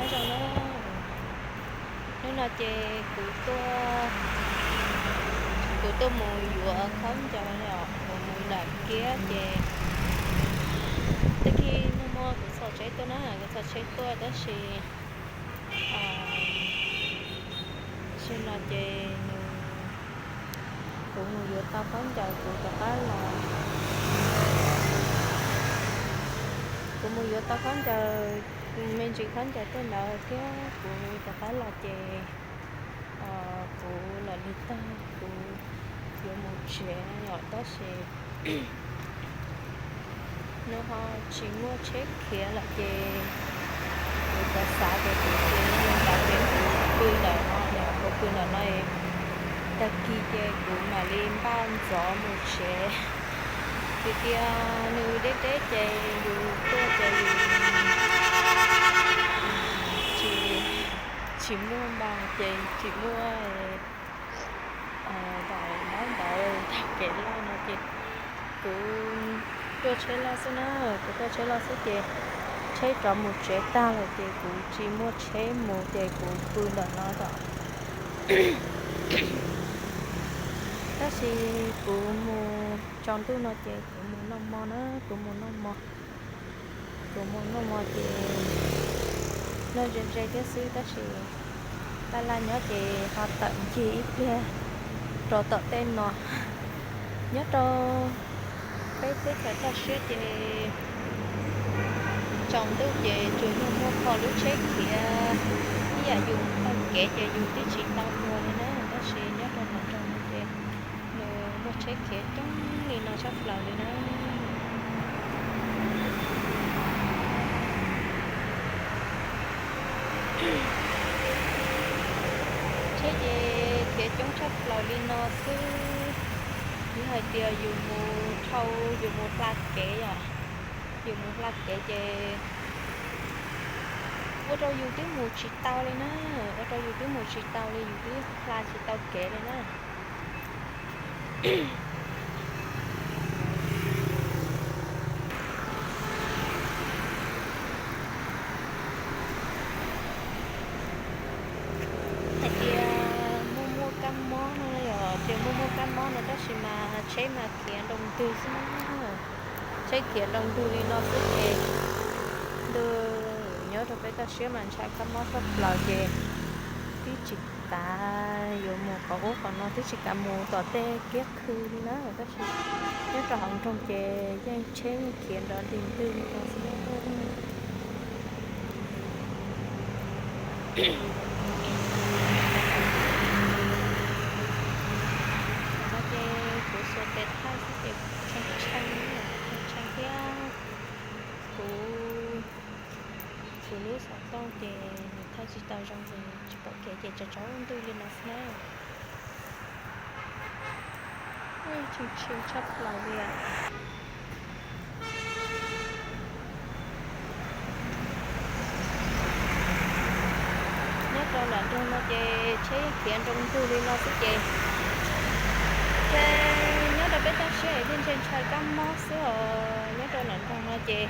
Nyob zoo na, hnub no ces kuv tuaj, kuv tuaj mus yuav khaub ncaws os, kuv mus nram kiab ces tag kis nag hmo kuv txhos tsheb tuaj na, kuv txhos tsheb tuaj tab sis, sim no ces nws, kuv mus yuav tau khaub ncaws kuv rov qab los, kuv mus yuav tau khaub ncaws, me ntsis khaub ncaws tej ntawd thiab kuv rov qab los ces kuv los lig tag kuv yuav mus tsev yom, tab sis nws ho tsis muaj tsheb khiav lawm ces kuv xav xav ces kuv cia li ntawd ces kuv pw ntawm no yom, kuv pw ntawm no tag kis ces kuv mam li npaj ntxov mus tsev. Vim tias nws deb deb ces yus tuaj ces yus tsis, tsis muaj npas ces tsis muaj daim ntaub ntawv tag kev loj no ces kuv tuaj tsheb loj xwb na, kuv tuaj tsheb loj xwb ces tsheb rov mus tsev tag lawm ces kuv tsis muaj tsheb mus ces kuv pw ntawm no os. Tab sis kuv mus tsaus ntuj no ces kuv mus noj mov na, kuv mus noj mov, kuv mus noj mov ces noj ze ze thiab xwb tab sis laj laj nyob ces ho tawm ncig ib pliag rau tom tej no. Nyob rau peb teb chaws toj siab ces tsaus ntuj ces tsuas yog muaj qho lub tsheb khiav ib yam yus taug kev ces yus twb tsis tau luag li na, tab sis nyob rau nram nroog no ces nws muaj tsheb khiav coob li no tshaj plaws li na. Tsheb ces khiav coob tshaj plaws li no xwb. Yog hais tias yus mus dhau, yus mus hla kev os, yus mus hla kev ces ua rau yus twb mus tsis tau li na, ua rau yus twb mus tsis tau li, yus twb hla tsis tau kev li na. Hais tias muaj muaj kab mob no yog tias muaj muaj kab mob no tab sis mas tsheb mas khiav nroo ntwg xwb na. Tsheb khiav nroo ntwg li no xwb ces ntuj, nyob rau peb toj siab mas ntshai kab mob tshaj plaws ces twb tsis kav yuav mus qhov ub qhov no, twb tsis kav mus tom tej kiab khw li na, tab sis nyob rau hauv nroog ces yeej tsheb yeej khiav nrov nti ntwg li no xwb. Thaum no ces kuv xuas tes thaij xwb ces tshee tshee, tshee tshee thiab kuv, kuv lub xov tooj ces nws thaij tsis tau zoo, nws tsis pom kev ces tsaus tsaus ntuj li no xwb na. Tshee tshee tshaj plaws li os. Nyob rau nram nroog no ces tsheb yeej khiav nroo ntwg li no xwb ces, ces nyob rau peb toj siab es thiaj ntshai ntshai kab mob xwb os. Nyob rau nram nroog no ces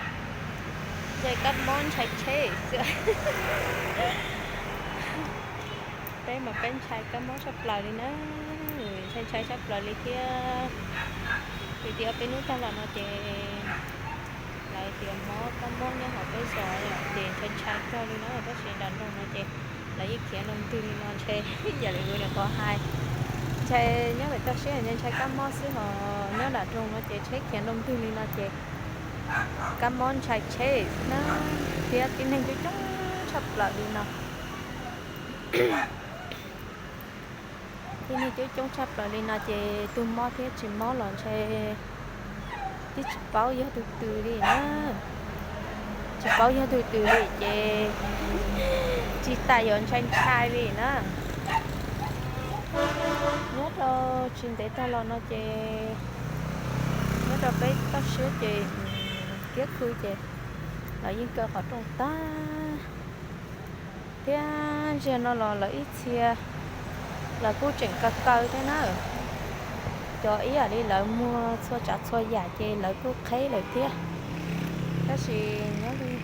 ntshai kab mob ntshai tsheb xwb. Peb mas peb ntshai kab mob tshaj plaws li na, ntshai ntshai tshaj plaws li thiab. Vim tias peb hnub tag los no ces lawv tias mob kab mob nyob hauv peb zos ces ntshai ntshai kawg li na, tab sis nram nroog no ces lawv yeej khiav nroo ntwg li no ntshai. Yam li kuv nyuam qhuav hais, ntshai nyob pem toj siab ntshai ntshai kab mob xwb hos nyob nram nroog no ces tsheb khiav nroo ntwg li no ces kab mob ntshai tsheb xwb na, thiab tib neeg coob coob tshaj plaws li no. Tib neeg coob coob tshaj plaws li no ces tus mob thiab tsis mob los ntshai twb tsis paub yog tus twg li na. Tsis paub yog tus twg li ces tsis tas yuav ntshai ntshai li na. Nyob rau tsis ntev tag los no ces nyob rau peb toj siab ces kiab khw ces lawv yeej kaw qhov rooj tag thiab. Ziag no los lawv ib txhia lawv kuj tseem kaw kaw thiab na. Cov ib yam li lawv muag txhua tsav txhua yam ces lawv kuj qheb lawm thiab. Tab sis nyob li,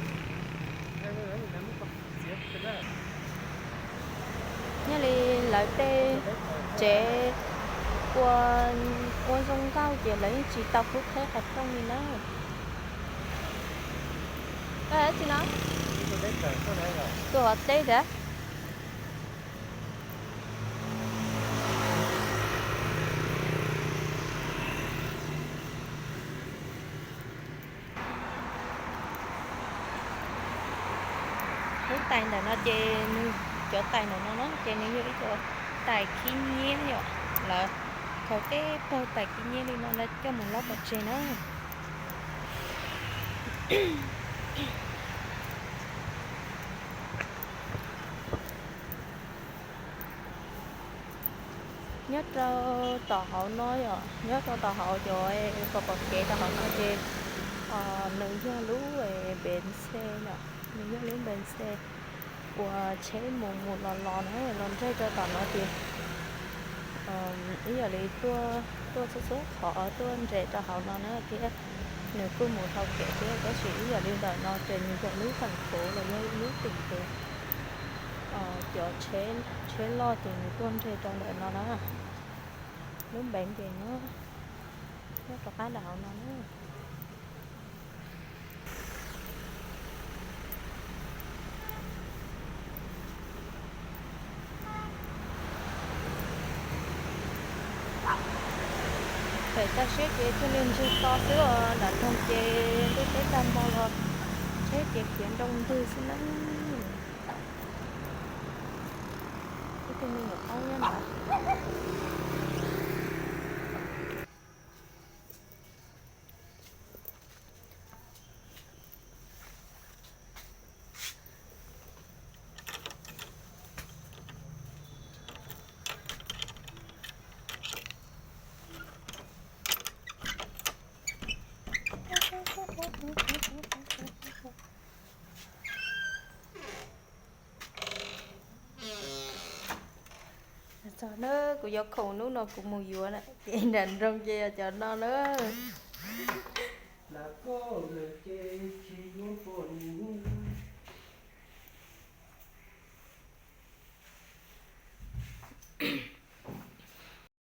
Nyob li lawv tej tsev ua, ua zoo nkauj ces lawv yeej tsis tau pub qheb qhov rooj li na. Tsis no, tus hov teb thiab. Lub tais ntawm no ces nws, cov tais ntawm no na ces nws yog ib cov tais khib nyiab yom, lawv khaws teb pawg tais khib nyiab li no lawv coj mus lob pov tseg na. Nyob rau tom hauv no yom, nyob rau tom hauv cov pom pom kev rau hauv no ces nws yog lub npev xe yom, nws yog lub npev xe uas tsheb mus mus los los na, los nres rau tom no ces ib yam li tuaj, tuaj txhua txhua qhov tuaj nres rau hauv no na thiab. Nws kuj mus dhau kev thiab tab sis ib yam li ntawm no ces nws yog lub feem khuv los yog lub teem ces cov tsheb loj ces nws tuaj nres rau ntawm no na. Lub npev ces nyob, nyob rov qab ntawm hauv no na. Pem toj siab ces thiaj li ntseg to xwb os, nram nroog ces ntuj teb tag npaum los tsheb ces khiav nroo ntwg xwb na. Ib tug me nyuam qaub nyob ntawd. Txog na, kuv yuav khoom hnub no kuv mus yuav na, ces nram nroog ces yog cov no na.